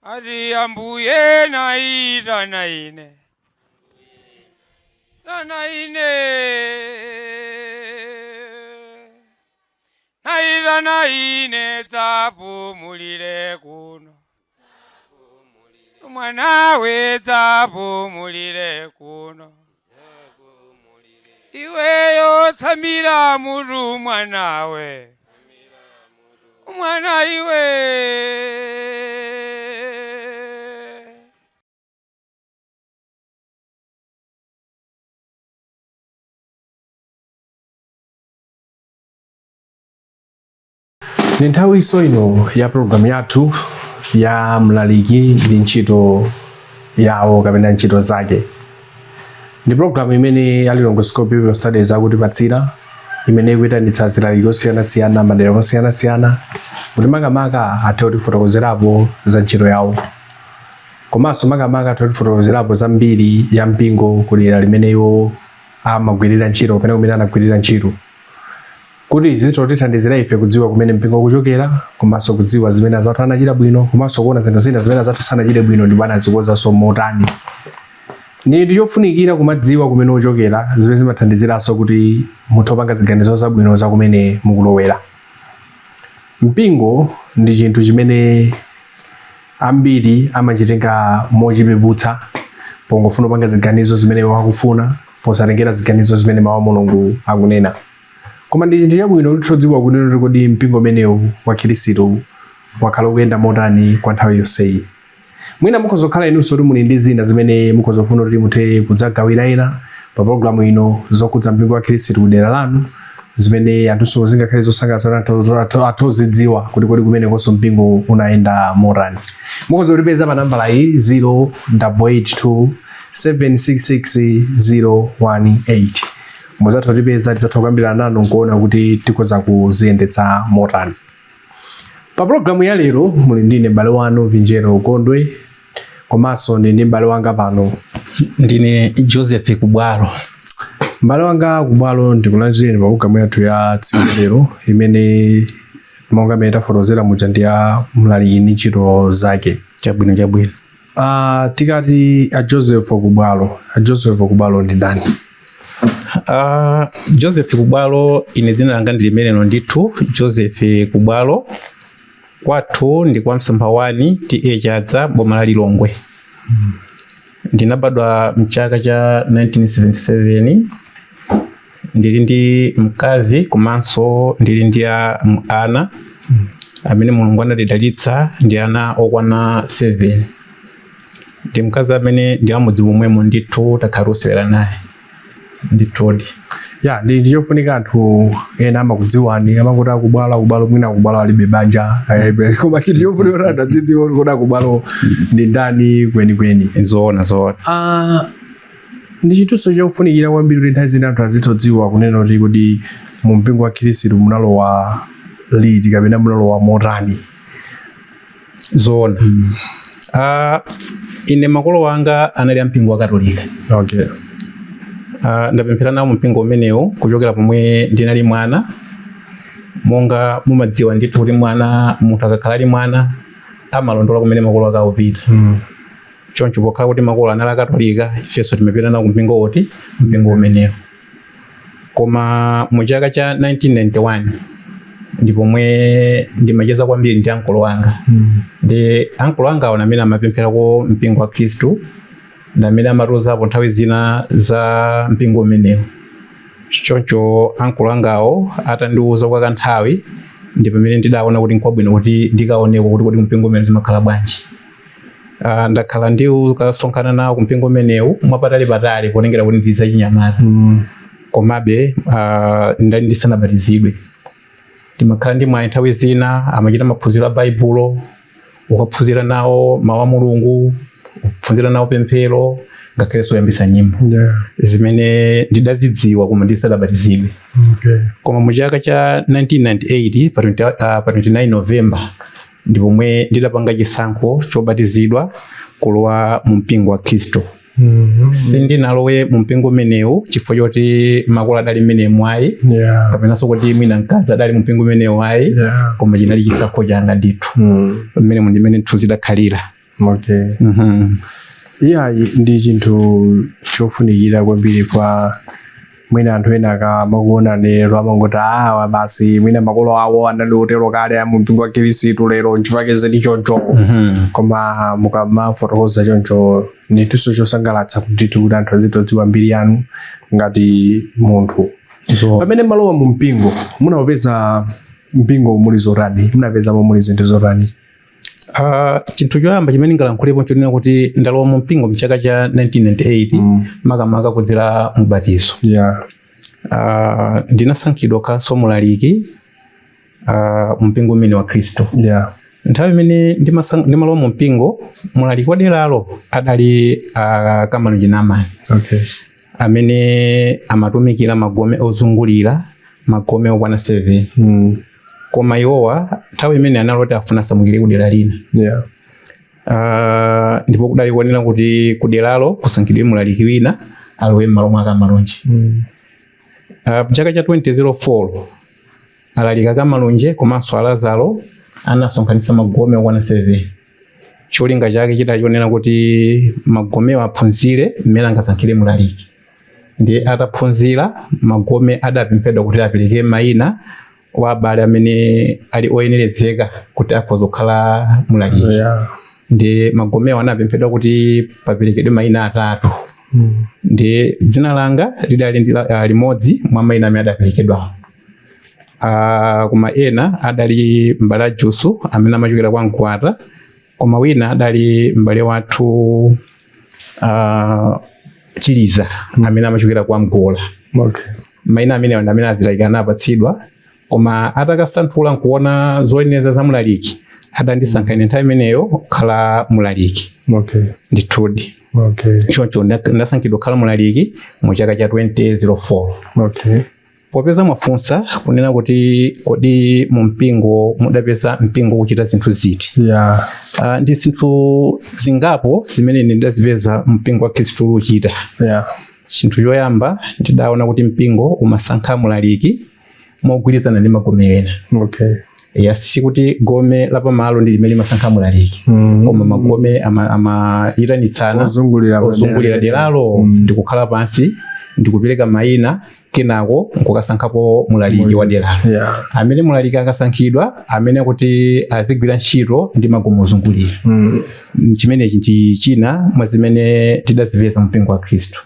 Ati Ambuye naitana ine, tana ine, naitana ine, dzapumulire kuno, mwanawe dzapumulire kuno, iweyo tsamira mutu mwanawe, mwana iwe. Ndi nthawinso ino ya programu yathu ya Mlaliki ndi Ntchito Yawo kapena Ntchito Zake. Ndi programu imene a Lilongwe School of Biblical Studies akutipatsira, imene ikuitanitsa azilaliki osiyanasiyana madera osiyanasiyana kuti makamaka athe kutifotokozerapo za ntchito yawo, komanso makamaka athe kutifotokozerapo za mbiri ya mpingo kudera limene iwo amagwirira ntchito kapena kumene anagwirira ntchito, kuti zitha kutithandizira ife kudziwa kumene mpingo ukuchokera, komanso kudziwa zimene azathu anachita bwino, komanso kuona zinthu zina zimene azathu sanachite bwino ndipo anazikonzanso motani. Ndi chofunikira kumadziwa kumene uchokera, zimene zimathandiziranso kuti muthe kupanga ziganizo zabwino za kumene mukulowera. Mpingo ndi chinthu chimene ambiri amachitenga mochipeputsa pongofuna kupanga ziganizo zimene iwo akufuna, posatengera ziganizo zimene mawu a Mulungu akunena. Koma ndi chinthu chabwino kuti tidziwe kunena kuti kodi mpingo umenewu wa Khristu wakhala ukuyenda motani kwa nthawi yonseyi. Mwina mukhoza kukhala inunso kuti muli ndi zina zimene mukhoza kufuna kuti muthe kudzagawira ena pa pologalamu ino zokhudza mpingo wa Khristu kudera lanu, zimene anthunso zingakhale zosangalatsa kuti anthu athe kuzidziwa kuti kodi kumenekonso mpingo unayenda motani. Mukhoza kutipeza pa nambala iyi 0882 766 018. Mudzatha kutipeza, tidzatha kukambirana nanu nkuona kuti tikhoza kuziyendetsa motani. Pa pologalamu ya lero muli ndine m'bale wanu Vinjero Gondwe, komanso ndi ndi m'bale wanga pano. Ndine Joseph Kubwalo. M'bale wanga Kubwalo, ndikulandireni pa pologalamu yathu ya tsiku la lero, imene monga mmene tafotokozera muja ndi ya Mlaliki ndi Ntchito Zake. Chabwino, chabwino. Tikati a Joseph Kubwalo, a Joseph Kubwalo ndi ndani? Joseph Kubwalo, ine dzina langa ndi limenelo ndithu, Joseph Kubwalo. Kwathu ndi kwa Msamphawani, TA Chadza, boma la Lilongwe. Ndinabadwa mchaka cha 1977. Ndili ndi mkazi komanso ndili ndi ana amene Mulungu anatidalitsa ndi ana okwana 7. Ndi mkazi amene ndi amudzi momwemo ndithu, takhala kusewera naye ndithudi. Ya, ndi chofunika anthu ena amakudziwani, amangoti akubwalo, akubwalo, mwina akubwalo alibe banja, koma chinthu chofunika kuti anthu adzidziwe kuti kodi akubwalo ndi ndani kwenikweni. Zoona, zoona. Ndi chinthuso chofunikira kwambiri kuti nthawi zina anthu azithodziwa kunena kuti kodi mu mpingo wa Khristu munalowa liti kapena munalowa motani. Zoona. Ine makolo anga anali a mpingo wa Katolika. Ndapemphera nawo mu mpingo umenewu kuchokera pomwe ndinali mwana. Monga mumadziwa ndithu kuti munthu akakhala ali mwana amalondola kumene makolo ake akupita. Choncho pokhala kuti makolo anali Akatolika, ifenso timapita nawo kumpingo woti mpingo umenewu. Koma mu chaka cha 1991 ndi pomwe ndimacheza kwambiri ndi ankolo wanga. Ndi ankolo anga awo amene amapemphera ku mpingo wa Khristu, ndi amene amatiuzapo nthawi zina za mpingo umenewu. Choncho ankolo angawo atandiuza kwa kanthawi, ndi pamene ndidaona kuti nkwabwino kuti ndikaoneko kuti kodi mpingo umene zimakhala bwanji. Ndakhala ndikasonkhana nawo kumpingo umenewu mwapatali patali potengera kuti ndili zachinyamata. Komabe ndali ndisanabatizidwe. Ndimakhala ndi mwayi nthawi zina amachita maphunziro a Baibulo, ukaphunzira nawo mawu a Mulungu, uphunzira nawo pemphero, ngakhalenso kuyambitsa nyimbo. Zimene ndidazidziwa koma ndisanabatizidwe. Koma mu chaka cha 1998 pa 29 November ndi pomwe ndidapanga chisankho chobatizidwa kulowa mu mpingo wa Khristu. Sindinalowe mu mpingo umenewu chifukwa choti makolo adali mmenemu ayi, kapenanso kuti mwina mkazi adali mu mpingo umenewu ayi, koma chinali chisankho changa ndithu. Mmenemu ndi mmene ndithu zidakhalira. Okay. Iyayi, ndi chinthu chofunikira kwambiri kwa mwina anthu ena akamakuona lero amangoti, awa basi, mwina makolo awo anali otero kale mu mpingo wa Khristu, lero nchifukwa zili choncho. Koma mukamafotokoza choncho, ndithunso chosangalatsa kuti kuti anthu azitodziwa mbiri yanu ngati munthu. So, Pamene malowa mu mpingo, munapeza mpingo muli zotani? Munapezamo muli zinthu zotani? Chinthu choyamba chimene ndingalankhulapo nchonena kuti ndalowa mu mpingo mchaka cha 1998, makamaka kudzera mubatizo. Ndinasankhidwa kukhalanso mulaliki mu mpingo umene wa Khristu. Nthawi imene ndimalowa mu mpingo, mulaliki wa deralo adali Kamalonje Namani, amene amatumikira magome ozungulira, magome okwana 7. Koma iwowa nthawi imene analoti afuna asamukire kudera lina. Ndipo kudali kuonera kuti kuderalo kusankhidwe mulaliki wina alowe m'malo mwa Kamalonje. Mchaka cha 2004 alaliki a Kamalonje komanso a Lazaro anasonkhanitsa magome okwana 7. Cholinga chake chidali kuti magomewo aphunzire mmene angasankhire mulaliki. Ndi ataphunzira, magome adapemphedwa kuti apereke mayina wa abale amene ali oyenerezeka kuti akhoza kukhala mulaliki. Ndi magomewo anapemphedwa kuti paperekedwe mayina atatu. Ndi dzina langa lidali ndi limodzi mwa mayina amene adaperekedwawo. Koma ena adali m'bale Jusu amene amachokera kwa Mkwata, koma wina adali m'bale wathu Chiliza amene amachokera kwa Mgola. Mayina amene ndi amene azilaliki anapatsidwa, koma atakasanthula nkuona zoyenera za mulaliki, adandisankha ine nthawi imeneyo kukhala mulaliki. Ndithudi. Choncho ndasankhidwa kukhala mulaliki mu chaka cha 2004. Popeza mwafunsa kunena kuti kodi mu mpingo mudapeza mpingo kuchita zinthu ziti, ndi zinthu zingapo zimene ine ndidazipeza mpingo wa Khristu uchita. Chinthu choyamba, ndidaona kuti mpingo umasankha mulaliki mogwirizana ndi magome ena. Ya, sikuti gome lapamalo ndi limene limasankha mulaliki, koma magome amayitanitsana ozungulira ozungulira deralo ndikukhala pansi ndikupereka mayina, kenako nkukasankhapo mulaliki wa deralo, amene mulaliki akasankhidwa amene kuti azigwira ntchito ndi magome ozungulira. Chimenechi ndi china mwa zimene tidazipeza mpingo wa Khristu.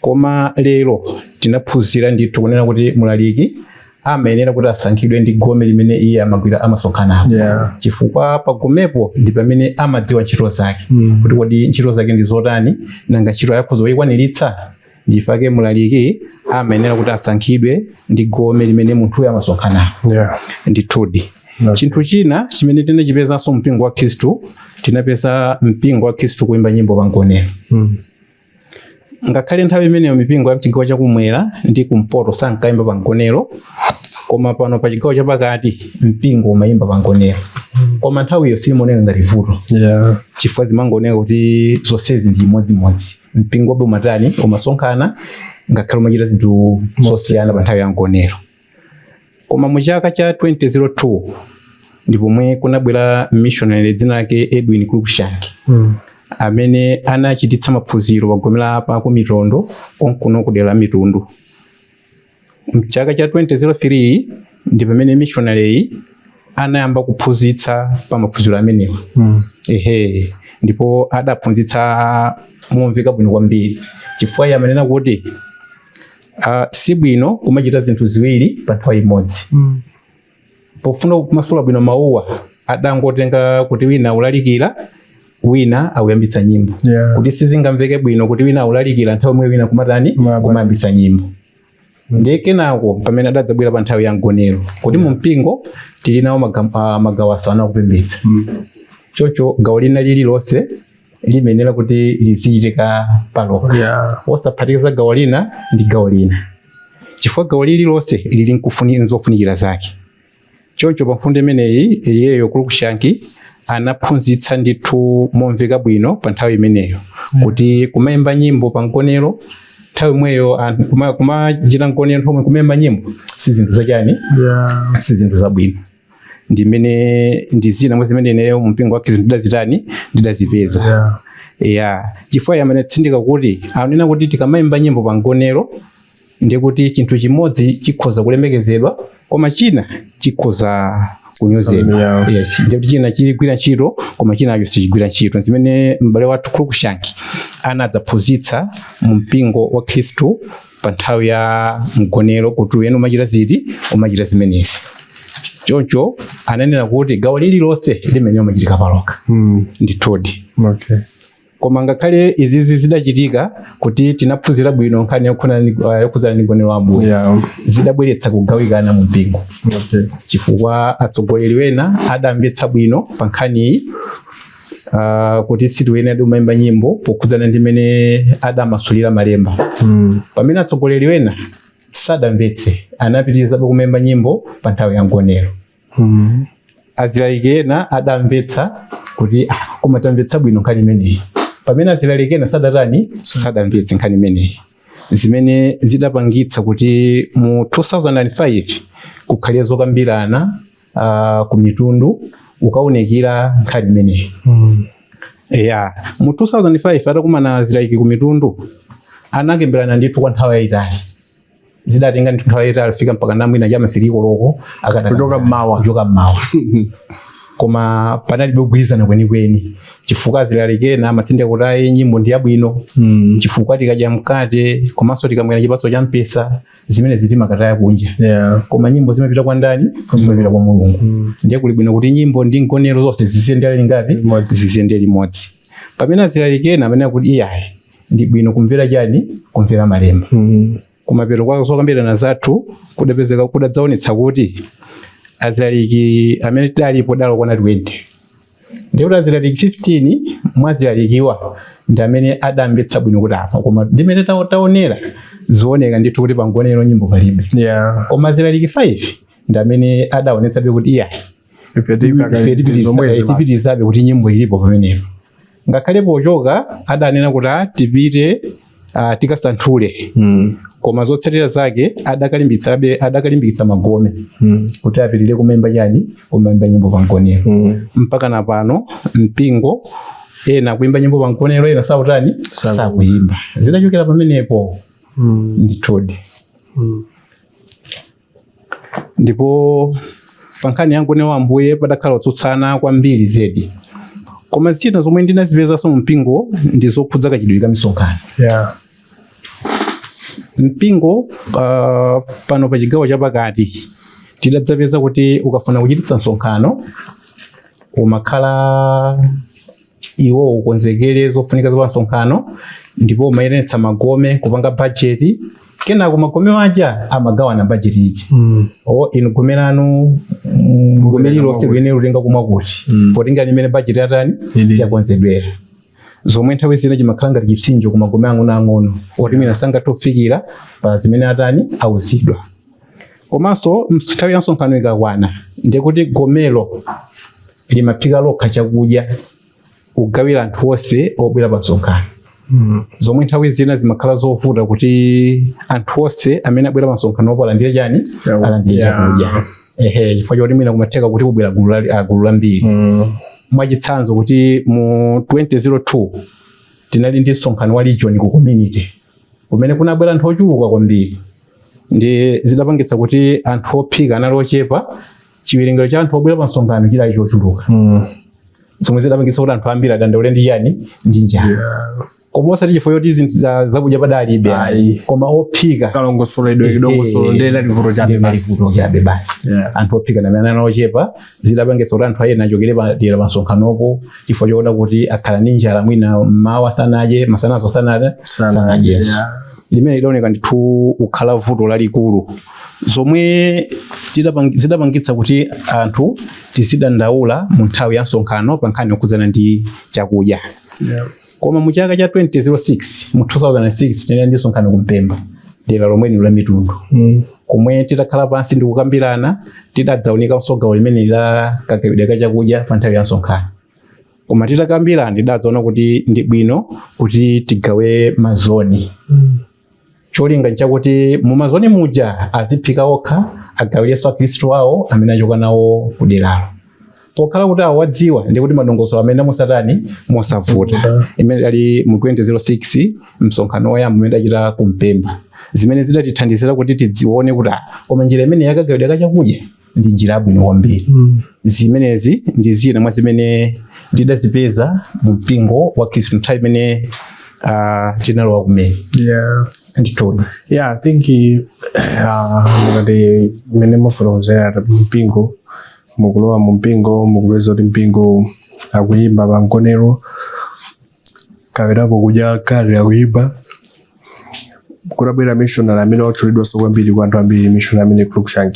Koma lero tinaphunzira ndithu kunena kuti mulaliki amayenera kuti asankhidwe ndi gome limene iye amagwira, amasonkhanapo, chifukwa pagomepo ndi pamene amadziwa ntchito zake, kuti kodi ntchito zake ndi zotani, nanga ntchito yakhoza kuyikwaniritsa. Ndifake mulaliki amayenera kuti asankhidwe ndi gome limene munthuyo amasonkhanapo. Ndithudi. Chinthu china chimene tinachipezanso mpingo wa Khristu, tinapeza mpingo wa Khristu kuimba nyimbo pamgonero. Ngakhale nthawi imeneyo mipingo ya mchigawo chakumwera ndi kumpoto sankayimba pamgonero, koma pano pa chigawo chapakati mpingo umayimba pamgonero. Koma nthawiyo silimaoneka ngati vuto, chifukwa zimangooneka kuti zonsezi ndi imodzimodzi, mpingobe umatani, umasonkhana, ngakhale umachita zinthu zosiyana pa nthawi ya mgonero. Koma mu chaka cha 2002 ndipomwe kunabwera missionary dzina lake Edwin Cruikshank, amene anachititsa maphunziro pagome la pa ku Mitondo konkuno kudera la Mitundu. Mchaka cha 2003 ndi pamene missionary anayamba kuphunzitsa pa maphunziro amenewa. Ehe, ndipo adaphunzitsa momveka bwino kwambiri, chifukwa iye amanena kuti si bwino kumachita zinthu ziwiri pa nthawi imodzi. Pofuna kumasula bwino mawuwa, adangotenga kuti wina aulalikira, wina auyambitsa nyimbo, kuti sizingamveke bwino kuti wina aulalikira nthawi imwe wina kumatani, kumayambitsa nyimbo. Ndiye kenako pamene adadzabwera pa nthawi ya mgonero, kuti mu mpingo tili nawo magawo asanu akupembedza. Choncho gawo lina lililonse limenera kuti lizichitika palokha, osaphatikiza gawo lina ndi gawo lina, chifukwa gawo lililonse lili nzofunikira zake. Choncho pa mfundo imeneyi, iyeyo Cruikshank anaphunzitsa ndithu momveka bwino pa nthawi imeneyo kuti kumayimba nyimbo pa mgonero nthawi imweyo kumachita mgonero nthawi imwe kumayimba nyimbo si zinthu zachani, si zinthu zabwino. Ndimene ndi zina mwa zimene ineyo mu mpingo wa Khristu ndidazitani, ndidazipeza. Ya, chifukwa yamene tsindika kuti anena kuti tikamayimba nyimbo pa mgonero, ndiye kuti chinthu chimodzi chikhoza kulemekezedwa koma china chikhoza kunyozedwa. Yes, ndiye kuti china chiligwira ntchito koma chinacho sichigwira ntchito, zimene m'bale wathu Cruikshank anadzaphunzitsa mu mpingo wa Khristu pa nthawi ya mgonero, kuti uyene umachita ziti, umachita zimenezi. Choncho ananena kuti gawo lililonse limene umachitika palokha. Ndithudi. Koma ngakhale izizi zidachitika kuti tinaphunzira bwino nkhani yokhudzana ndi mgonero wa Ambuye, zidabweretsa kugawikana mu mpingo, chifukwa atsogoleri wena adamvetsa bwino pa nkhaniyi, kuti sitiyenera kumayimba nyimbo pokhudzana ndi mmene adamasulira malemba, pamene atsogoleri wena sadamvetse, anapitirizabe kumayimba nyimbo pa nthawi ya mgonero. Azilaliki ena adamvetsa kuti ah, koma tamvetsa bwino nkhani imeneyi, pamene azilaliki ena sadatani, sadamvetse nkhani imeneyi, zimene zidapangitsa kuti mu 2005 kukhale zokambirana ku mitundu ukaunikira nkhani imeneyi. Ya, mu 2005 atakumana azilaliki ku mitundu, anakambirana ndithu kwa nthawi yayitali. Zidatenga ndithu nthawi yayitali, fika mpaka namwina chama 3 koloko. Kuchoka mmawa. Kuchoka mmawa, koma panalibe kugwirizana kwenikweni, chifukwa azilaliki ena amatsindika kuti ayi, nyimbo ndi yabwino, chifukwa tikadya mkate komanso tikamwera chipatso cha mpesa, zimene zitimakataya kunja, koma nyimbo zimapita kwa ndani? Zimapita kwa Mulungu. Ndiye kuli bwino kuti nyimbo ndi mgonero zonse ziziyendere lingapi? Limodzi. Ziziyendere limodzi. Pamene azilaliki ena amene akuti iyayi, ndi bwino kumvera chani? Kumvera malemba. Kumapeto kwa zokambirana zathu kudapezeka, kudadzaonetsa kuti azilaliki amene tidalipo dalo kwana 20, ndiye kuti azilaliki 15 mwa azilalikiwa ndi amene adamvetsa bwino kuti apa, koma ndimene taonera zioneka ndithu kuti pamgonero nyimbo palibe. Koma azilaliki 5 ndi amene adaonetsabe kuti iyayi, ife ife tipitirizabe kuti nyimbo ilipo pamenepo. Ngakhale pochoka adanena kuti ah, tipite tikasanthule, koma zotsatira zake adakalimbitsabe, adakalimbikitsa magome kuti apitirire kumayimba chani? Kumayimba nyimbo pamgonero. Mpaka na pano mpingo ena kuimba nyimbo pamgonero, ena sautani? Sakuyimba. Zidachokera pamenepo. Ndithudi. Ndipo pa nkhani ya mgonero wa Ambuye padakhala kutsutsana kwambiri zedi. Koma zina zomwe ndinazipezanso mu mpingo ndi zokhudza kachitidwe ka misonkhano. Mpingo pano pa chigawo chapakati tidadzapeza kuti ukafuna kuchititsa msonkhano, umakhala iwo ukonzekere zofunika za msonkhano, ndipo umayitanitsa magome kupanga bajeti. Kenako magome aja amagawana bajeti ija. O, inu gome lanu, gome lililonse liyenera kutenga kumwa kuti potenga limene bajeti yatani? Ili. Yakonzedwera, zomwe nthawi zina chimakhala ngati chipsinjo ku magome ang'onoang'ono oti mwina sangathe kufikira pa zimene atani, auzidwa. Komanso nthawi ya msonkhano ikakwana, ndiye kuti gomelo limaphika lokha chakudya kugawira anthu onse obwera pa msonkhano, zomwe nthawi zina zimakhala zovuta kuti anthu onse amene abwera pa msonkhanopo alandire chani? Alandire chakudya. Ehe, chifukwa choti mwina kumatheka kuti kubwera gulu lambiri. Mwachitsanzo, kuti mu 2002 tinali ndi msonkhano wa region ku community kumene kunabwera anthu ochuluka kwambiri, ndi zidapangitsa kuti anthu ophika anali ochepa, chiwerengero cha anthu obwera pa msonkhano chidali chochuluka, zomwe zidapangitsa kuti anthu ambiri adandaule ndi chani? Ndi njala. Koma osati chifukwa choti zinthu zakudya padalibe, Ayi. koma ophika Kalongosoledwe, dongosolo ndiye linali vuto chabe ndiye basi. vuto chabe basi. Anthu ophika namene anali ochepa, zidapangitsa kuti anthu ayena achokere padera pa msonkhanopo chifukwa choona kuti akhala ndi njala, mwina mmawa sanadye, masanazo sanadye, sanadyenso. Limene lidaoneka ndithu kukhala vuto lalikulu, zomwe zidapangitsa kuti anthu tizidandaula mu nthawi ya msonkhano pa nkhani yokhudzana ndi chakudya. Koma mu chaka cha 2006, mu 2006, tinali ndi msonkhano kumpemba, dera lomwe lino la mitundu, komwe titakhala pansi ndi kukambirana, tidadzaunikanso gawo limene la kagawidwe ka chakudya pa nthawi ya msonkhano. Koma titakambirana, tidadzaona kuti ndi bwino kuti tigawe mazoni. Cholinga nchakuti mu mazoni muja aziphika okha, Agawirenso akhristu awo amene achoka nawo kuderalo. Pokhala kuti awo wadziwa, ndi kuti madongosolo amene mosatani, mosavuta. Imene ali mu 2006, msonkhano woyamba umene tidachita kumpemba, zimene zidatithandizira kuti tidzione kuti koma njira imene yakagawidwa kachakudya ndi njira yabwino kwambiri. Zimenezi ndi zina mwa zimene ndidazipeza mu mpingo wa Khristu nthawi imene tinalowa kumene. Ndithudi. Yeah, I think mukati mmene mafotokozera mpingo, mukulowa mu mpingo, mukupeza kuti mpingo akuyimba pa mgonero kapenapo kudya kale akuyimba. Kutabwera missionary amene watchulidwanso kwambiri kwa anthu ambiri, missionary amene Cruikshank,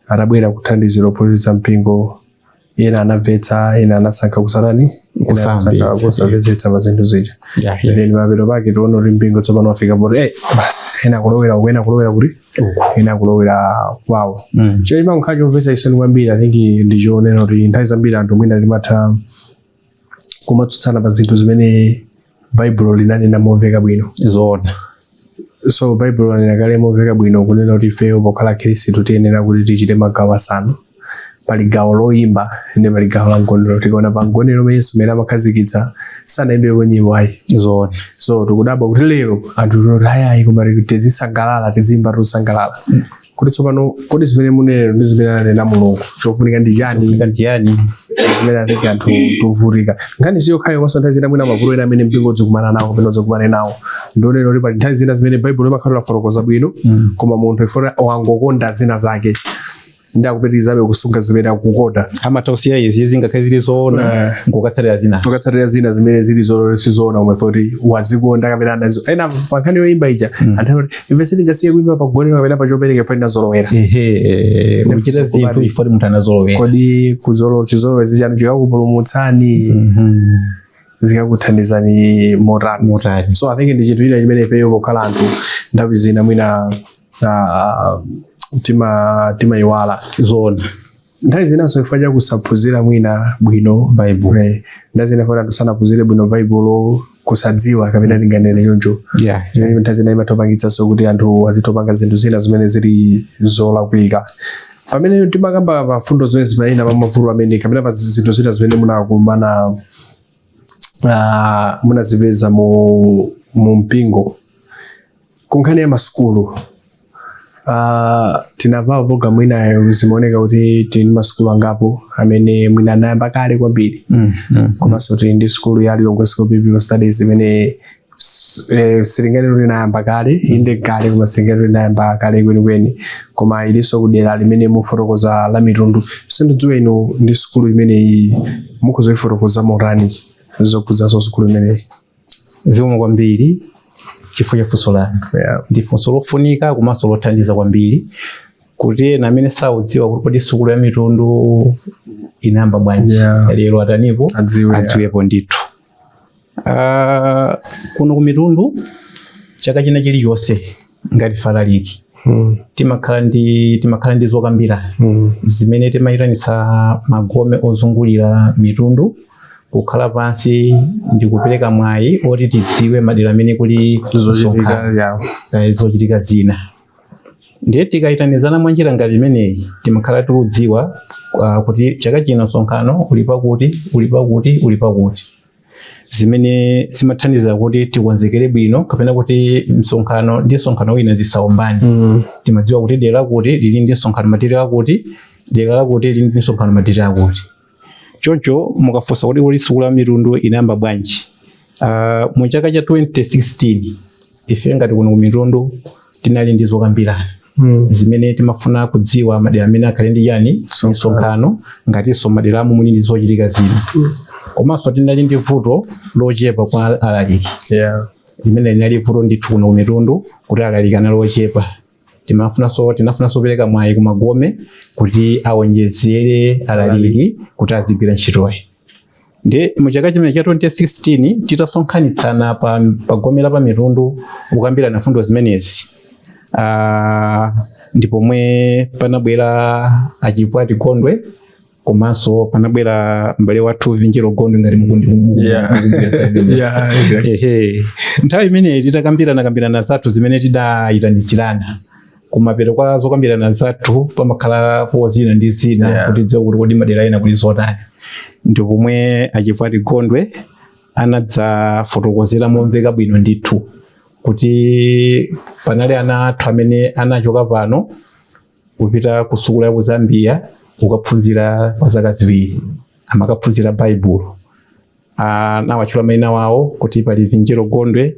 atabwera kuthandizira kuphunzitsa mpingo, ena anamvetsa, ena anasankha kusatani, ena Kusamvetsa. anasankha kusamvetsetsa pa zinthu zija. Then mapeto pake tiona kuti mpingo tsopano wafika poti basi, ena kulowera uku, ena kulowera kuti, ena kulowera kwawo. Chomwe chimakhala chomvetsa chisoni kwambiri, I think, ndichonena kuti nthawi zambiri anthu mwina timatha kumatsutsana pa zinthu zimene Baibulo linanena momveka bwino. Zoona. So Baibulo lanena kale momveka bwino kunena kuti ifeyo pokhala Khristu tiyenera kuti tichite magawo asanu. Pali gawo loyimba ndi pali gawo la mgonero. Tikaona pa mgonero umene Yesu mmene amakhazikitsa, sanayimbepo nyimbo ayi. Zoona. So tikudabwa kuti lero anthu tinoti ayi, koma tizisangalala, tizimba tizisangalala, kuti tsopano kodi zimene munenero ndi zimene ananena Mulungu, chofunika ndi chani? Chiyani? Zimene I think anthu tovutika nkhani siyo khayo, komanso nthawi zina mwina mavuto ena amene mpingo udzikumana nawo kapena udzikumane nawo, ndionera kuti pali nthawi zina zimene Baibulo limakhala lafotokoza bwino, koma munthu ifuna wangokonda zina zake ndi akupitirizabe kusunga zimene akukonda. Amatha kusiya izi zingakhale zili zoona, nkukatsatira zina. Tokatsatira zina zimene zili sizoona, koma kuti wazikonda kapena anazo. Ena pa nkhani yoyimba ija, anthu amati ife sitingasiye kuimba pakugonera kapena pachopereka ife tinazolowera. Ehe, kuchita zinthu ifo munthu anazolowera. Kodi kuzolo chizolowezi chanu chikakupulumutsani, zikakuthandizani motani? Motani? So I think ndi chinthu china chimene ifeyo pokhala anthu nthawi zina mwina timayiwala. Zoona. Nthawi zinanso chifukwa cha kusaphunzira mwina bwino Bible. Nthawi zina funa anthu sanaphunzire bwino Baibulo, kusadziwa kapena tinganene choncho. Zimene nthawi zina imatopangitsanso kuti anthu azitopanga zinthu zina zimene zili zolakwika. Pamene timakamba pa fundo zimene zimayina pa mavuto amene kapena pa zinthu zina zimene munakumana, munazipeza mu mpingo, ku nkhani ya masukulu, tinamva program inayo, zimaoneka kuti tili ndi masukulu angapo amene mwina anayamba kale kwambiri, komanso tili ndi sukulu ya Lilongwe School of Biblical Studies imene sitingati kuti inayamba kale, inde kale, koma sitingati kuti inayamba kale kwenikweni, koma ilinso kudera limene mufotokoza la mitundu. Sindidziwa inu ndi sukulu imeneyi mukhuzoifotokoza motani, zokhudzaso sukulu imeneyi? Zikomo kwambiri chifukwa cha funso lanu. Ndi funso lofunika komanso lothandiza kwambiri kuti ena amene saudziwa kuti kodi sukulu ya mitundu inayamba bwanji, lero atanipo? Adziwe, yeah. Adziwepo ndithu. Kuno ku mitundu, chaka china chilichonse ngati falaliki, timakhala ndi zokambirana zimene timayitanitsa magome ozungulira mitundu kukhala pansi ndi kupereka mwayi oti tidziwe madera amene kuli zochitika, msonkhano, zochitika zina. Ndiye tikayitanizana mwa njira ngati imeneyi, timakhala tikudziwa kuti chaka chino msonkhano uli pakuti, uli pakuti, uli pakuti, zimene zimathandiza kuti tikonzekere bwino kapena kuti msonkhano ndi msonkhano wina zisaombane. Timadziwa kuti dera lakuti lili ndi msonkhano madera akuti, dera lakuti lili ndi msonkhano madera akuti. Choncho mukafunsa kuti kodi sukulu ya mitundu inayamba bwanji, mu chaka cha 2016 ife ngati kuno ku mitundu tinali ndi zokambirana zimene timafuna kudziwa madera amene akhale ndi chani, misonkhano, ngatinso madera amu muli ndi zochitika zina. Komanso tinali ndi vuto lochepa kwa alaliki, limene linali vuto ndithu kuno ku mitundu kuti alaliki anali ochepa. Tinafunanso kupereka mwayi ku magome kuti awonjezere alaliki kuti azigwira ntchitoyi. Ndi mu chaka chimene cha 2016 titasonkhanitsana pa gome la pa mitundu kukambirana fundo zimenezi, ndi pomwe panabwera Achipwati Gondwe, komanso panabwera m'bale wathu Vinjero Gondwe, ngati mukundi. Yeah, exactly. Ehe, nthawi imeneyi titakambirana kambirana zathu zimene tidayitanitsirana, Kumapeto kwa zokambirana zathu pamakhalapo zina ndi zina kuti dziwe kuti kodi madera ena kuli zotani. Ndi pomwe achifwati Gondwe anadzafotokozera momveka bwino ndithu kuti panali ana athu amene anachoka pano kupita ku sukulu ya ku Zambia kukaphunzira kwa zaka 2, amakaphunzira Baibulo. Anawatchula mayina wawo kuti pali Vinjero Gondwe,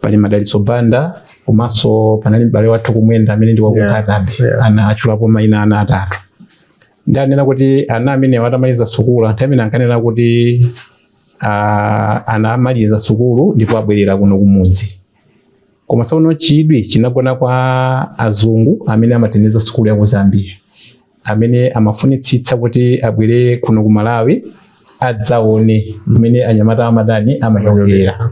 pali Madalitso Banda, komanso panali m'bale wathu Kumwenda amene ndi waku Nkhata Bay. Anatchulapo mayina ana atatu. Ndi anena kuti ana amene atamaliza sukulu, anthu amene ankanena kuti anamaliza sukulu ndipo abwerera kuno kumudzi, koma tsono chidwi chinagona kwa azungu amene amathandiza sukulu ya ku Zambia, amene amafunitsitsa kuti abwere kuno ku Malawi adzaone kumene anyamata amadani amachokera.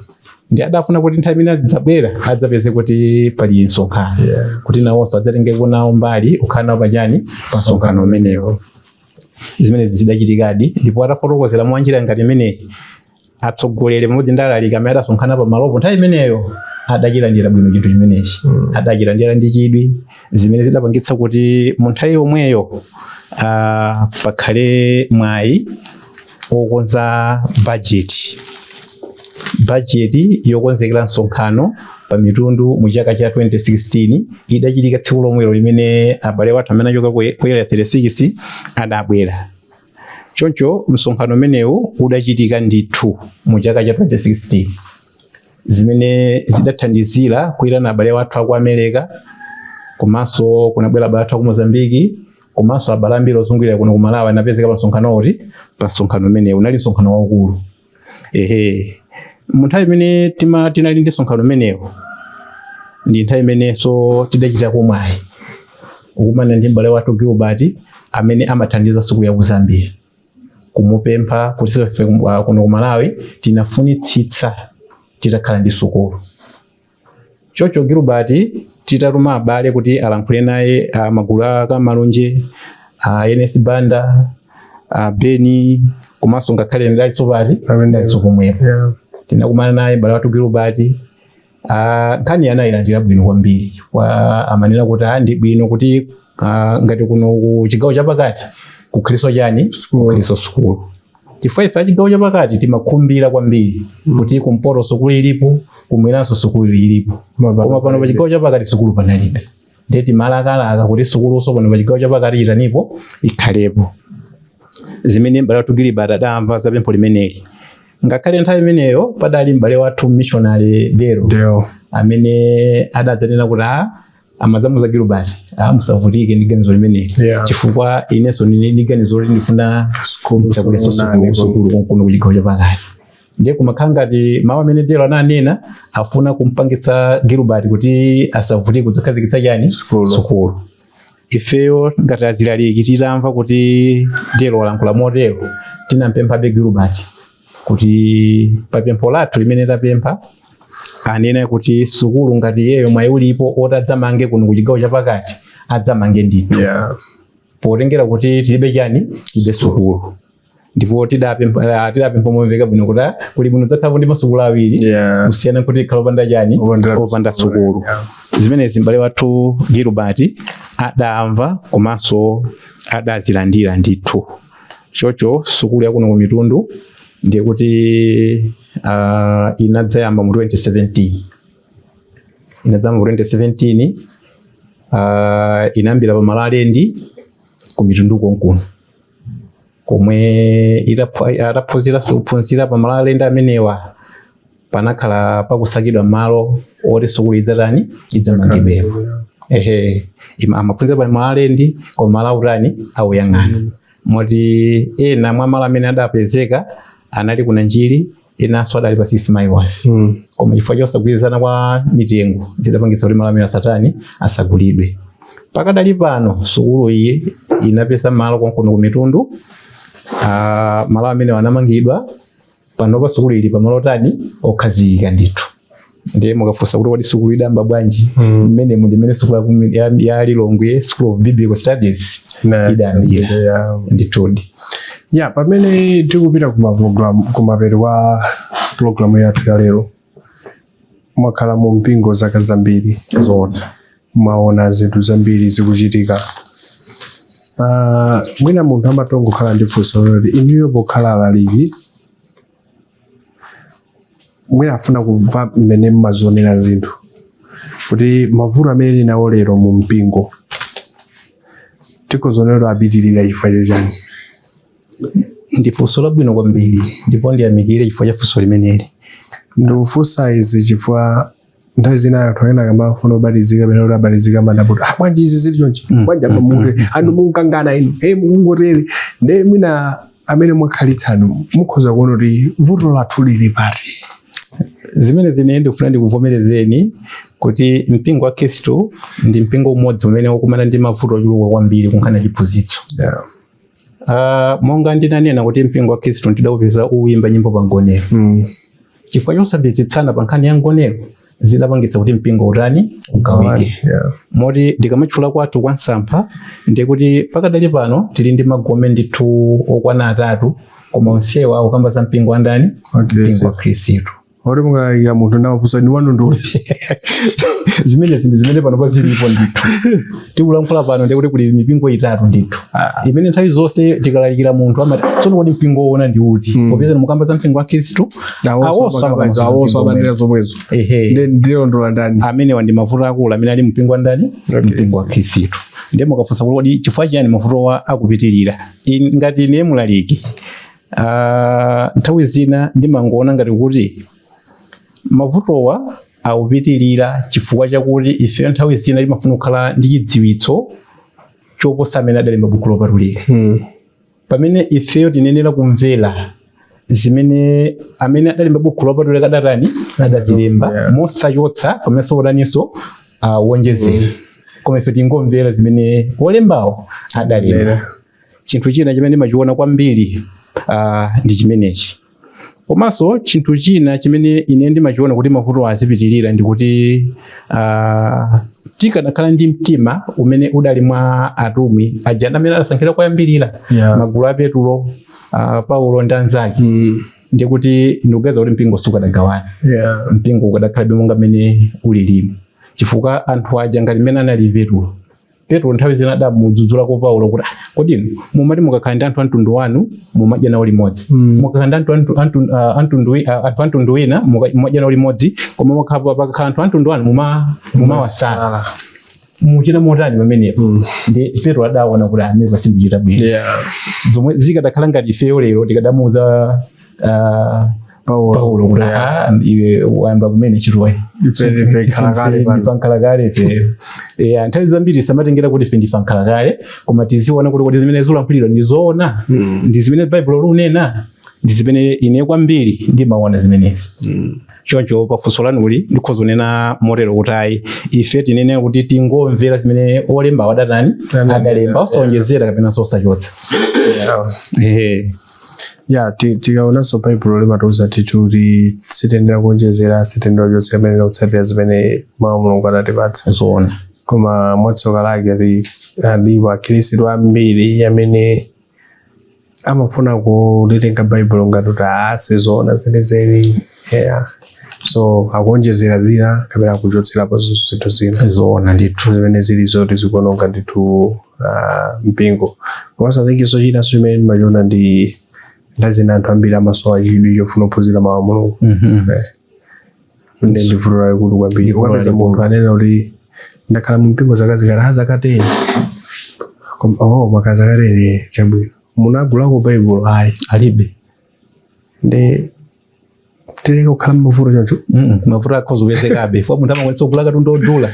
Ndi adafuna kuti nthawi imene azidzabwera adzapeze kuti pali msonkhano, kuti nawonso adzatengeko nawo mbali, kukhala nawo pachani, pa msonkhano umenewo. Zimenezi zidachitikadi, ndipo atafotokozera mwa njira ngati imeneyi, atsogoleri pamodzi ndi alaliki amene adasonkhana pamalopo nthawi imeneyo adachilandira bwino chinthu chimenechi, adachilandira ndi chidwi, zimene zidapangitsa kuti mu nthawi yomweyo pakhale mwayi wokonza bajeti yokonzekera msonkhano pa Mitundu mu chaka cha 2016. Idachitika tsiku lomwelo limene abale wathu amene achoka ku Area 36 adabwera. Choncho msonkhano umenewu udachitika ndithu mu chaka cha 2016, zimene zidathandizira kuyitana abale wathu aku America, komanso kunabwera abale athu aku Mozambiki, komanso abale ambiri ozungulira kuno ku Malawi anapezeka pa msonkhano uti, pa msonkhano umenewu. Unali msonkhano waukulu. Ehe, mu nthawi imene tinali ndi msonkhano umenewu ndi nthawi imenenso tidachitako mwayi kukumana ndi m'bale wathu Gilbert amene amathandiza sukulu ya ku Zambia, kumupempha kuti ife kuno ku Malawi tinafunitsitsa titakhala ndi sukulu. Choncho Gilbert titatuma abale kuti alankhule naye, magulu a Kamalonje, a Ernest Banda, a Beni, komanso ngakhale ndalinso pati, ndalinso pomwepo, tinakumana naye m'bale wathu Gilbert. Nkhani anayilandira bwino kwambiri, kwa amanena kuti ndi bwino kuti ngati kuno ku chigawo chapakati kukhaliso chani, kukhaliso sukulu, chifukwa ife achigawo chapakati timakhumbira kwambiri kuti kumpoto sukulu ilipo, kumweranso sukulu ilipo, koma pano pa chigawo chapakati sukulu panalibe. Ndiye timalakalaka kuti sukuluso pano pa chigawo chapakati itanipo, ikhalepo. Zimene m'bale wathu Gilbert adamva za pempho limeneli, ngakhale nthawi imeneyo padali m'bale wathu missionary Dero Deo. amene adadzanena kuti amadzamuza Gilbert, "Musavutike ndi ganizo limeneli, chifukwa inenso ndili ndi ganizo loti ndifuna nditsegulenso sukulu konkuno kuchigawo chapakati." Ndiye kumakhala ngati mawu amene Dero ananena afuna kumpangitsa Gilbert kuti asavutike kudzakhazikitsa chani? Sukulu. Sukulu. Ifeyo ngati azilaliki titamva kuti Dero walankhula motero, tinampemphabe Gilbert kuti papempho lathu limene tapempha anena kuti sukulu ngati iyeyo mwayi ulipo oti adzamange kuno kuchigawo chapakati, adzamange ndithu, potengera kuti tilibe chani, tilibe sukulu. Ndipo tidapempha momveka bwino kuti kuli bwino dzakhalapo ndi masukulu awiri kusiyana kuti ikhala opanda chani, opanda sukulu. Zimenezi m'bale wathu Gilbert adamva komanso adazilandira ndithu. Chocho sukulu yakuno ku Mitundu ndiye kuti inadzayamba mu 2017, inadzayamba mu 2017. Inayambira pa malo alendi ku Mitundu konkuno, komwe ataphunzira kuphunzira pa malo alendi amenewa, panakhala pakusakidwa malo oti sukulu idzatani, idzamangidwepo. Ehe, amaphunzira pa malo alendi, koma malo autani, auyang'ana, moti ena mwa malo amene adapezeka anali ku Nanjiri, enanso adali pa 6 Miles, koma chifukwa chosagwirizana kwa mitengo zidapangitsa kuti malo amene asatani, asagulidwe. Pakadali pano sukulu iyi inapeza malo konkuno ku Mitundu. Malo amene anamangidwa panopa, sukulu ili pamalo tani, okhazikika ndithu. Ndiye mukafunsa kuti kodi sukulu idayamba bwanji, mmenemu ndi mmene sukulu ya Lilongwe School of Biblical Studies idayambira ndithudi. Ya, pamene tikupita kuma program, kumapeto kwa programu yathu ya lero, mwakhala mu mpingo zaka zambiri. Zoona. Mwaona zinthu zambiri zikuchitika. Mwina munthu amatongokhala ndi funso loti inuyo pokhala alaliki, mwina afuna kumva mmene mmazionera zinthu, kuti mavuto amene tinawo lero mu mpingo tikozonero apitirira chifukwa chachani? Ndi funso labwino kwambiri, ndipo ndiyamikire chifukwa cha funso limeneli. Ndikufunsa izi chifukwa nthawi zina anthu ena akamafuna kubatizika pena kuti abatizika, amadabwa, "Ah, bwanji izi zili chonchi? Bwanji amamuke anthu mukukangana inu, mukungotere?" Nde mwina amene mwakhalitsanu mukhoza kuona kuti vuto lathu lili pati. Zimene zine ndikufuna ndikuvomerezeni kuti mpingo wa Khristu ndi mpingo umodzi umene wakumana ndi mavuto ochuluka kwambiri kunkhani ya chiphunzitso. Monga ndinanena kuti mpingo wa Khristu ndidawupeza uwimba nyimbo pa ngonero. Chifukwa chosamvetsetsana pa nkhani ya ngonero zidapangitsa kuti mpingo utani? Ugawike. Moti ndikamatchula kwathu kwa Nsampha, ndikuti pakadali pano tili ndi magome ndithu okwana atatu, koma onsewa akukamba za mpingo wa ndani? Wa Khristu. Mpingo wa Khristu. Oti mukayika munthu nawafunsa ndi wanu ndi Zimenezi ndi zimene pano pazilipo ndithu. Tikulankhula pano ndikuti kuli mipingo itatu ndithu, imene nthawi zonse tikalalikira munthu amati, "Tsono kodi mpingo woona ndi uti?" Popeza mukamba za mpingo wa Khristu, awonso amakamba za awonso mpingo amanena zomwezo. Ehe. Ndi ndilondola ndani? Amenewa ndi mavuto akulu amene ali mpingo wa ndani? Mpingo wa Khristu. Ndiye mukafunsa kuti kodi chifukwa chiyani mavutowa akupitirira, ngati ine mulaliki, nthawi zina ndimangoona ngati kuti mavutowa akupitirira chifukwa chakuti ife nthawi zina timafuna kukhala ndi chidziwitso choposa amene adalemba buku lopatulika, pamene ifeyo tinenera kumvera zimene amene adalemba buku lopatulika adatani? Adazilemba, mosachotsa komanso utaninso wonjezera, koma ife tingomvera zimene olembawo adalemba. Chinthu china chimene ndimachiona kwambiri ndi chimenechi. Komanso chinthu china chimene ine ndimachiona kuti mavuto azipitirira ndikuti tikanakhala ndi mtima umene udali mwa atumwi aja amene adasankhira koyambirira, magulu a Petulo, Paulo ndi anzake, ndikuti ndikuganiza kuti mpingo sukadagawana. Mpingo ukadakhalabe monga mmene ulilimu, chifukwa anthu aja ngati mmene anali Petulo, Petro nthawi zina adamudzudzulako Paulo kuti, "Ah, kodi inu mumati mukakhala ndi anthu a mtundu wanu mumadya nawo limodzi, mukakhala ndi anthu anthu a mtundu wina mumadya nawo limodzi, koma pakakhala anthu a mtundu wanu mumawasala, muchita motani pamenepo?" Ndi Petro adaona kuti amene pasindichita bwino. Zomwe zikadakhala ngati ifeyo lero tikadamuuza Paulo. Paulo kuti, "Ah, iwe wayamba kumene ntchitoyi. Ife ndife nkhalakale pano." Ndife nkhalakale ife. Yeah, nthawi zambiri samatengera kuti ife ndife nkhalakale, koma tiziona kuti zimene zikulankhulidwa ndi zoona, ndi zimene Baibulo lunena, ndi zimene ine kwambiri ndimaona zimenezi. Choncho pafunso lanuli ndikhoza kunena motero kuti ayi, ife tinene kuti tingomvera zimene olemba adatani? Adalemba, Adalemba, osaonjezera kapena osachotsa. Ehe. Ya, tikaonanso Baibulo limatiuza ndithu kuti sitiyenera kuonjezera, sitiyenera kuchotsa, tiyenera kutsatira zimene mawu a Mulungu anatipatsa. Zoona. Koma mwatsoka lake alipo akhristu ambiri amene amafuna kulitenga Baibulo ngati kuti sizoona zenizeni, yeah. So akuonjezera zina kapena akuchotserapo zinthu zina. Zoona ndithu. Zimene zili zoti zikuononga ndithu mpingo. Komanso I think chinanso chimene ndimachiona ndi nthawi zina anthu ambiri amasowa chidwi chofuna kuphunzira mawu a Mulungu. Ndi vuto lalikulu kwambiri. Ndi vuto Ukapeza lalikulu. munthu anena kuti ndakhala mu mpingo zaka zikati, zaka 10. Koma, oh, mwakhala zaka 10, chabwino, munagulako Baibulo? Ayi. Alibe. Ndi tileke kukhala mmavuto choncho. Mavuto akhoza kupezekabe fo munthu amakwanitsa kugula katundu odula,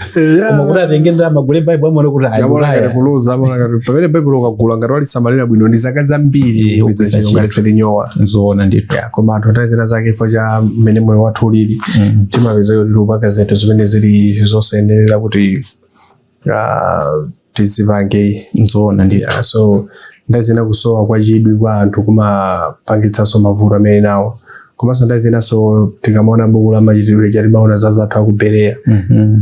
koma kuti atenge ndalama agule Baibulo amaona kuti ayi, Amaona ngati ulaya. kuluza, amaona ngati pamene Baibulo ukagula, ngati walisamalira bwino, ndi zaka zambiri kugwiritsa kugwiritsa ntchito ngati ntchito. silinyowa. Zoona ndithu. Yeah, koma anthu nthawi zina zake chifukwa cha mmene moyo wathu ulili, timapeza kuti tikupanga zinthu zimene zili zosayenerera kuti tizipange. Zoona ndithu. Yeah, so nthawi zina kusowa kwa chidwi kwa anthu kumapangitsanso mavuto amene nawo. Komanso nthawi zinanso tikamaona buku la Machitidwe timaona za zathu aku Bereya,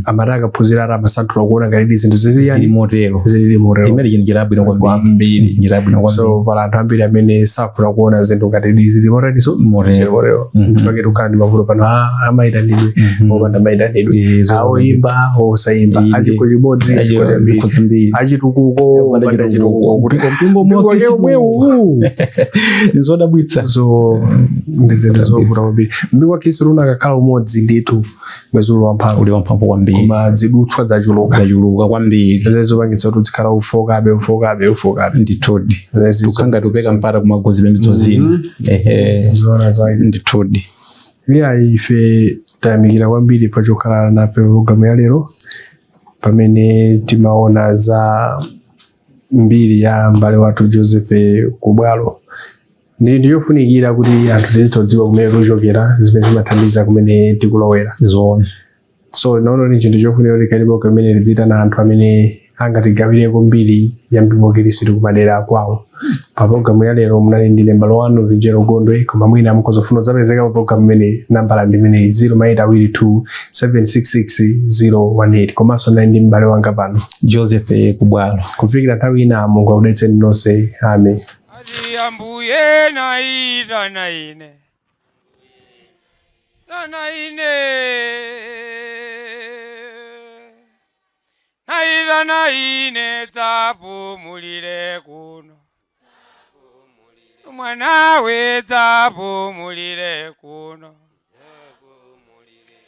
amati akaphunzira ati amasanthula kuona ngati zinthu ziziyani Zili motero. Zilili motero. Imene chinthu njira yabwino kwambiri. Kwambiri. Njira yabwino kwambiri. So pala anthu ambiri amene safuna kuona zinthu ngati zili motaniso. Motero. Zili motero. Nchifukwa tikukhala ndi mavuto pano, amayitanidwe, opanda mayitanidwe, awoyimba, osayimba, achikho chimodzi, achikho chambiri, zikho zambiri, achitukuko, opanda opanda chitukuko, kuti mpingo mpingo wake omwewu. Nzodabwitsa. So ndi zinthu zovuta kwambiri. Mpingo wa Khristu unakakhala umodzi ndithu, mwezi uli wamphamvu. Uli wamphamvu kwambiri. Koma zidutswa zachuluka. Zachuluka kwambiri. Zizopangitsa kuti uzikhala ufokabe, ufokabe, ufokabe. Ndithudi, tukhanga tupeka mpata kumagozi pembedzo zina, ehe. Zoona zake. Ndithudi. Iya, ife tayamikira kwambiri ife chokhala nafe programu ya lero pamene timaona za mbiri ya m'bale wathu Joseph Kubwalo. Ndi ndichofunikira kuti anthu tizitodziwa kumene tikuchokera, zimene zimathandiza kumene tikulowera. Zoona. So naona ni chinthu chofunika kuti kalipo kamene tidzitana anthu amene angatigawireko mbiri ya mpingo wa Khristu kumadera kwawo. Pa programu ya lero munali ndi m'bale wanu Vinjero Gondwe, koma mwina mukhoza kufuna kudzapezeka pa programu imene, nambala ndi imeneyi, 0 2 766 018. Komanso ndali ndi m'bale wanga pano, Joseph Kubwalo. Kufikira nthawi ina, Mulungu akudalitseni nonse. Amen. Ati ambuye naitana ine, tana ine, naitana ine, dzapumulire kuno mwanawe, dzapumulire kuno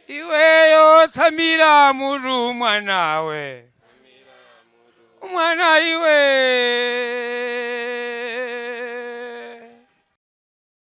iweyo, tsamira mutu mwanawe, mwana iwe.